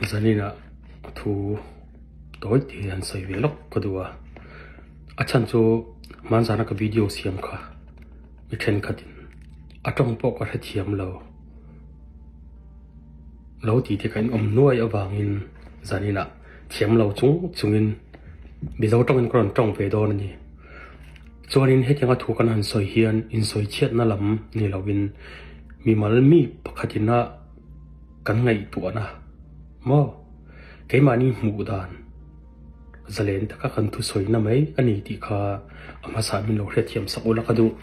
Zaninah thu tawi te han sawi ve lawk ka duh a, a chhan chu hmanzana ka video siam kha mi thenkhatin a tawng pawh ka hrethiam lo lo tih te kha in awm nuai avangin zaninah thiam lo chung chungin Mizo tawngin ka rawn tawng ve dawn a ni. Chuanin hetianga thu kan han sawi hian insawi chhiatna lam ni loin mimal mi pakhatina kan ngaihtuahna maw keimahni hmuh dan zalen taka kan thusawina mai a ni tih kha a hmasa min lo hriatthiam sak ula ka duh.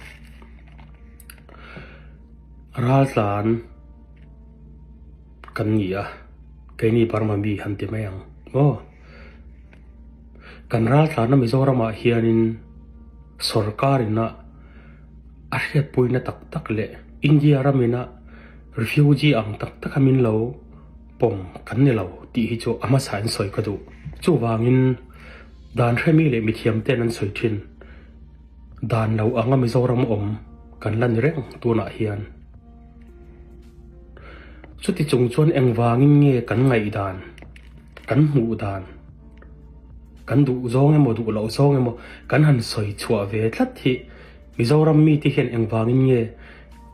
Raltlan kan ni a, keini Burma mi han ti mai ang maw. Kan raltlanna Mizoramah hianin sorkarina a hriatpuina tak tak leh India ramina refugee ang tak taka min lo pawm kan ni lo tih hi chu a hmasa in sawi ka duh. Chuvangin dan hremi leh mithiam ten an sawi thin dan lo anga Mizoram awm kan la ni reng tunah hian. Chuti chung chuan engvangin nge kan ngaihdan? Kan hmuh dan, kan duh zawng emaw duh loh zawng emaw kan han sawi chhuah ve tlat hi Mizoram mite hian engvangin nge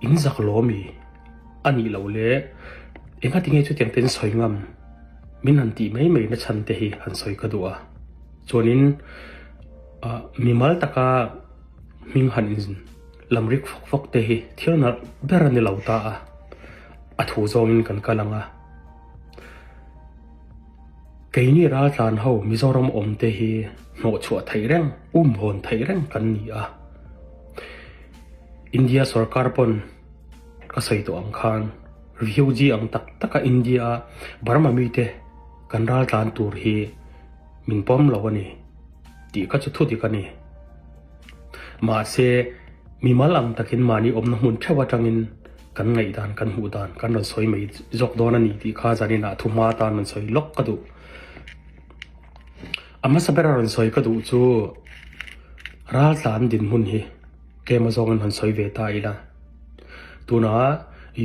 in zak lawmi a nih loh le? Engati nge chutiang te in sawi ngam? Min han tih mai mai na chhan te hi han sawi ka duh a. Chuanin ah mimal taka hming han in lam rik fawk fawk te hi thil nalh ber a ni lo ta a, a thu zawngin kan kal ang a. Keini raltlan ho Mizoram awm te hi hnawhchhuah theih reng, umhawn theih reng kan ni a. India sorkar pawn ka sawi tawh ang khan refugee ang tak taka India a Burma mite kan raltlan tur hi min pawm lo a ni tih kha chu thudik a ni. Mahse mimal ang takin mahni awmna hmun theuh atangin Kan ngaihdan, kan hmuh dan kan rawn sawi mai zawk dawn a ni tih kha zaninah thu hma atan rawn sawi lawk ka duh. A hmasa bera rawn sawi ka duh chu raltlan dinhmun hi tlem azawngin han sawi ve ta ila. Tuna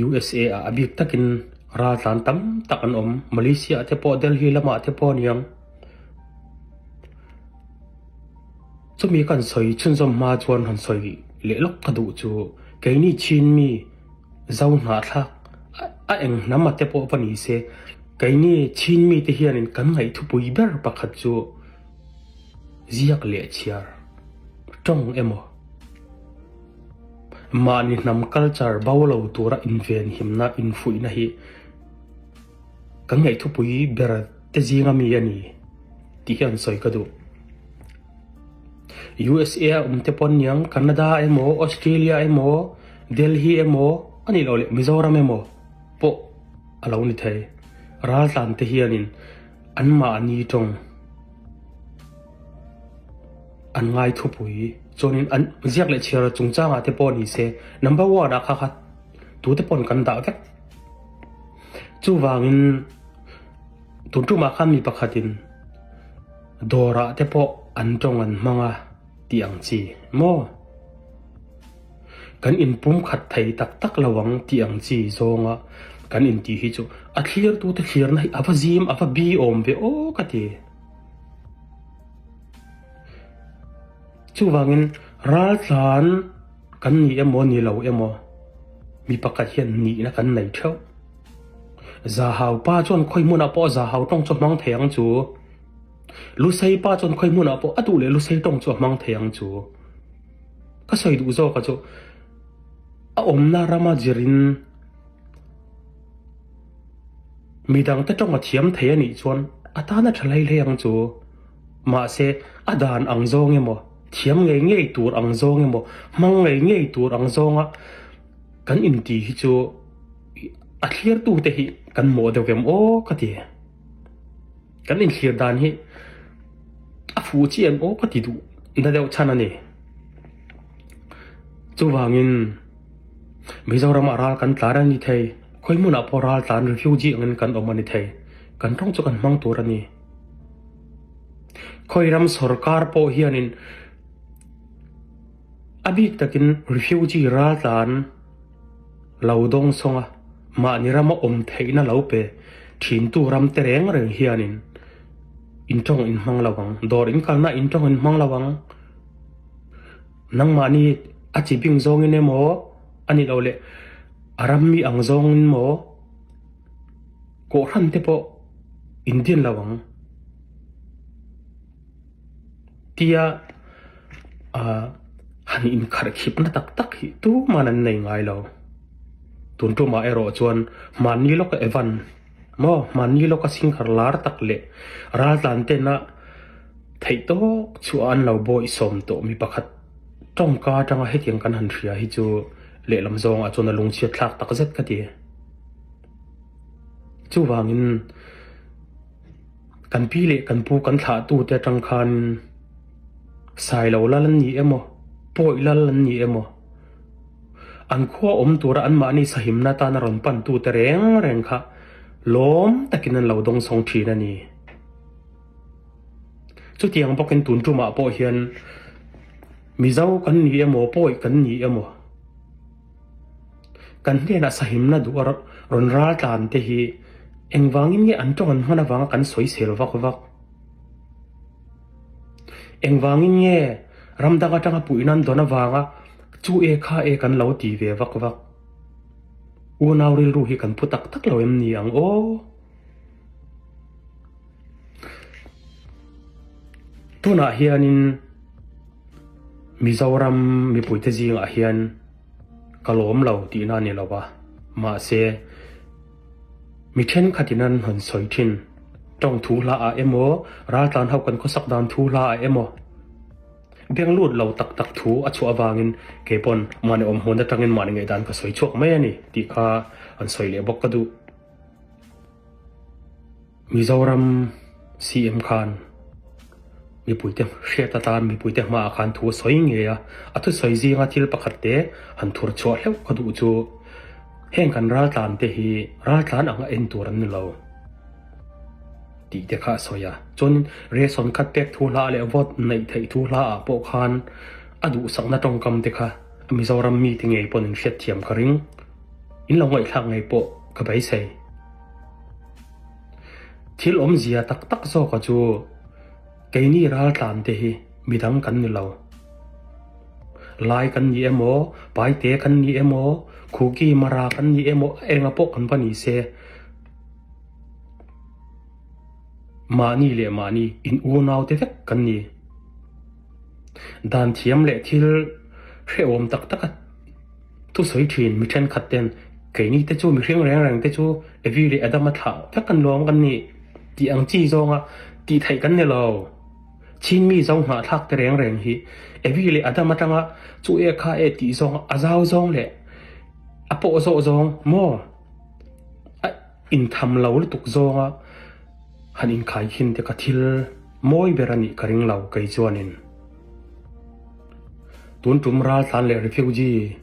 USA ah a bik takin raltlan tam tak an awm, Malaysia ah te pawh Delhi lamah te pawh a niang. Chumi kan sawi chhunzawm hma chuan han sawi leh lawk ka duh chu keini Chin mi Zo hnahthlak a eng hnam a te pawh va ni se keini Chin mi te hianin kan ngaihthupui ber pakhat chu ziak leh chhiar tawng emaw mahni hnam culture bo lo tura invenhimna infuihna hi kan ngaihthupui ber te zinga mi a ni tih hi an sawi ka duh. USA a awm te pawh an niang, Canada emaw, Australia emaw, Delhi emaw a nih loh leh Mizoram emaw pawh a lo ni thei. Raltlan te hianin anmahni tawng an ngai thupui chuanin an ziak leh chhiar chungchangah te pawh ni se number one ah kha kha tute pawn kan dah vek. Chuvangin tun tumah khan mi pakhatin dawrah te pawh an tawng an hmang a tih ang chi maw? Kan inpum khat thei tak tak lo ang tih ang chi zawnga kan intih hi chu a thlirtute thlirna hi a va zim a va bi awm ve aw ka ti. Chuvangin raltlan Kan ni emaw ni lo emaw mi pakhat hian nihna kan nei theuh. Zahau pa chuan khawi hmunah pawh zahau tawng chu a hmang thei ang chu. Lusei pa chuan khawi hmunah pawh a duh leh lusei tawng chu a hmang thei ang chu. Ka sawi duh zawk a chu a awmna rama zirin midangte tawng a thiam thei a nih chuan a tan a tha hlei hlei ang chu. Mahse a dan ang zawng emaw. Thiam ngei ngei tur ang zawng emaw, hmang ngei ngei tur ang zawnga kan inti hi chu a thlirtute hi kan mawh deuh em aw ka ti. Kan inthlir dan hi a fuh chiah em aw ka ti duh na deuh chhan a ni. Chuvangin Mizoramah ral kan tlar a ni thei, khawi hmunah pawh ral tlan refugee angin kan awm a ni thei, kan tawng chu kan hmang tur a ni. Khawi ram sorkar pawh hianin a bik takin refugee raltlan lo dawng sawng a, mahni rama awm theihna lo pe. Thintu ram te reng reng hianin in tawng in hmang lo ang, dawr in kalna in tawng in hmang lo ang. Nangmahni a chi bing zawngin emaw a nih loh leh a ram mi ang zawngin maw kawhhran te pawh in din lo ang tia han inkharhkhipna tak tak hi tuman an nei ngai lo. Tun tumah erawh chuan hmanni lawka Evan maw hmanni lawka singkar lar tak leh raltlan tena theih tawk chhuah an lo bawihsawm tawh mi pakhat tawngka atanga hetiang kan han hria hi chu lehlam zawngah chuan a lungchhiat thlak tak zet ka ti. Chuvangin kan pi leh kan pu kan thlahtute atang khan Sailo lal an ni emaw Pawi lal an ni emaw An khua awm tura anmahni sahimna atana rawn pantute reng reng kha lawm takin an lo dawngsawng thin a ni. Chutiang bawkin tun tumah pawh hian Mizo kan ni emaw, Pawi kan ni emaw, kan hnenah sahimna duh a rawn ral tlan te hi engvangin nge an tawng an hman avanga kan sawisel vak vak? Engvangin nge ram dang atanga puihna an dawn avanga chu e kha e kan lo ti ve vak vak? Unau rilru hi kan pu tak tak lo em ni ang aw? Tunah hianin Mizoram mipuite zingah hian ka lawm lo tihna a ni lo va, mahse Mi thenkhatin an rawn sawi thin. Tawng thu hla ah emaw, raltlan ho kan khawsak dan thu hla ah emaw, beng lut lo tak tak thu a chhuah avangin kei pawn mahni awm hmun atangin mahni ngaihdan ka sawi chhuak mai a ni tih kha an sawi leh bawk ka duh. Mizoram CM khan mipuite hriat atan mipuite hmaah khan thu a sawi ngei a, a thusawi zinga thil pakhat te han thur chhuah hleuh ka duh chu heng kan raltlan te hi raltlan anga en tur an ni lo tih te kha a sawi a, chuanin ration khat pek thu hla leh vote neih theih thu hla ah pawh khan a duhsakna tawngkam te kha Mizoram mite ngei pawn in hriatthiam ka ring, in lo ngaihthlak ngei pawh ka beisei. Thil awmzia tak tak zawka chu keini raltlan te hi midang kan ni lo. Lai kan ni emaw, Paite kan ni emaw, Khuki Mara kan ni emaw a enga pawh kan va ni se. Mahni leh mahni in unau te vek kan ni. Dan thiam leh thil hrehawm tak taka Thusawi thin mi thenkhat ten keini te chu mihring reng reng te chu Evi leh Adama thlah vek kan lawm kan nih tih ang chi zawnga tih theih kan ni lo. Chin mi zo hnahthlak te reng reng hi Evi leh Adam atanga chu e kha e tih zawng a zau zawng leh a pawh zawh zawng maw a intham lo lutuk zawnga han inkhai khin te kha thil mawi ber a nih ka ring lo kei chuanin. Tun tum raltlan leh refugee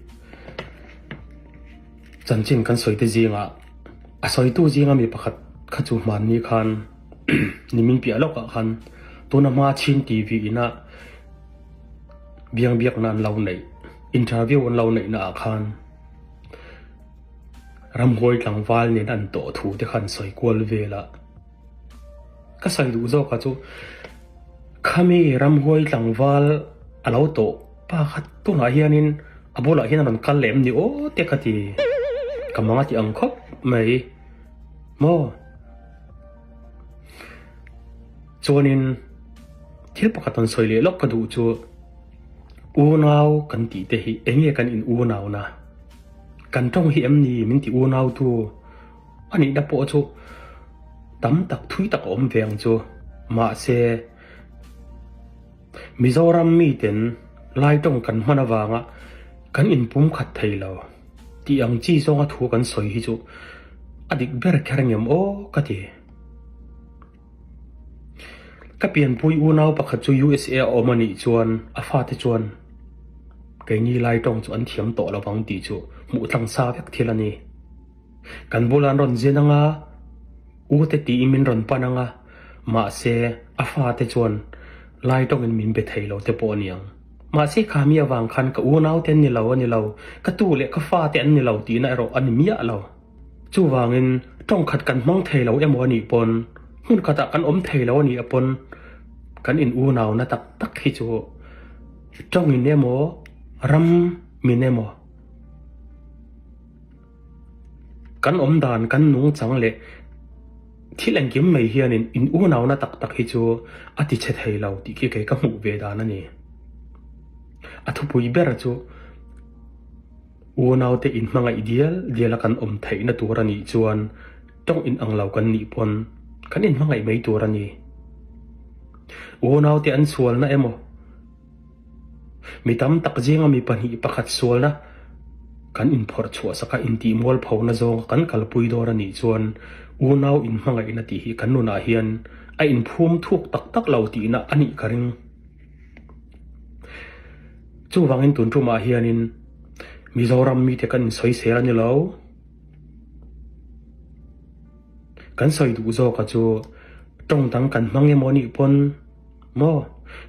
chanchin kan sawi te zingah a sawitu zinga mi pakhat kha chu hmanni khan nimin piah lawkah khan tuna hma Chin TV ina biang biakna an lo neih interview an lo neihna ah khan ramhuai tlangval nen an tawh thu te kha an sawi kual vel a. Ka sawi duh zawk a chu khami ramhuai tlangval a lo tawh pa kha tunah hianin a bulah hian a rawn kal leh em ni aw te ka ti ka mang a ti ang khawp mai maw chuanin thil pakhat rawn sawi leh lawk ka duh chu unau kan tih te hi eng nge kan in unau na kan tawng hi em ni min ti unau tu. A nihna pawh chu tam tak thui tak a awm ve ang chu. Mahse, Mizoram miten Lai tawng kan hman avanga kan inpum khat thei lo tih ang chi zawnga thu kan sawi hi chu a dik ber kher ngem aw ka ti. Ka pianpui unau pakhat chu USA a awm a nih chuan a fate chuan keini Lai tawng chu an thiam tawh lovang tih chu hmuh tlang sa vek thil a ni. Kan bulah an rawn zin ang a, u te tiin min rawn pan ang a, mahse a fate chuan lai tawngin min be thei lo te pawh a ni ang. Mahse kha mi avang khan ka unau te an ni lo a ni lo, ka tu leh ka fate an ni lo tihna erawh a ni miah lo. Chuvangin tawng khat kan hmang thei lo emaw a nih pawn, hmun khatah kan awm thei lo a nih pawn kan in unauna tak tak hi chu tawngin emaw ram min emaw kan awm dan kan nungchang leh thil engkim mai hianin in unauna tak tak hi chu a ti chhe thei lo tih khi kei ka hmuh ve dan a ni. A thupui ber chu. Unaute inhmangaih dial diala kan awm theihna tur a nih chuan tawng inang lo kan nih pawn kan inhmangaih mai tur a ni. Unaute an sualna emaw, mi tam tak zinga mi pahnih pakhat sualna kan inphawrh chhuah saka intih mualphona zawnga kan kalpui dawn a nih chuan unau inhmangaihna tih hi kan nunah hian a inphum thuk tak tak lo tihna a nih ka ring. Chuvangin tun tumah hianin Mizoram mite kan insawisel a ni lo. Kan sawi duh zawka chu tawng dang kan hmang emaw nih pawn maw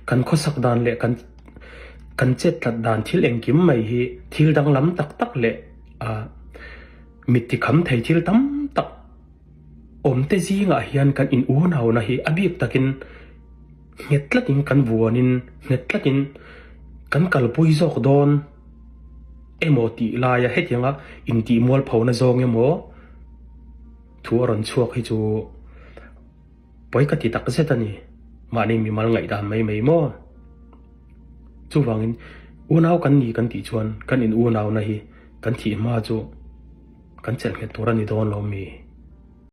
kan khawsak dan leh kan kan chet tlat dan thil engkim mai hi thil danglam tak tak leh ah mit tikham thei thil tam tak awmte zingah hian kan in unauna hi a bik takin Nghet tlatin kan vuanin nghet tlatin kan kalpui zawk dawn emaw tih laia hetianga intih mualphona zawng emaw thu a rawn chhuak hi chu pawi ka ti tak zet a ni. Mahni mimal ngaihdan mai mai maw? Chuvangin unau kan ni kan tih chuan kan in unauna hi kan thih hma chu kan chelh nghet tur a ni dawn lo mi?